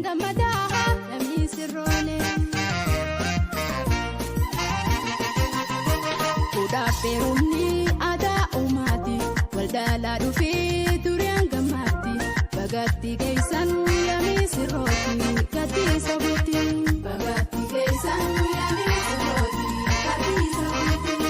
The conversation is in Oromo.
Gammadaa lamii sirroole. Fuudhaaf heerumni aadaa uumaati. Waldaalaa dhufee dureen gammaatti. Bagatti geessan yaamii sirrooti gatti sabuuti. Bagatti geessan yaamii sirrooti gatti sabuuti.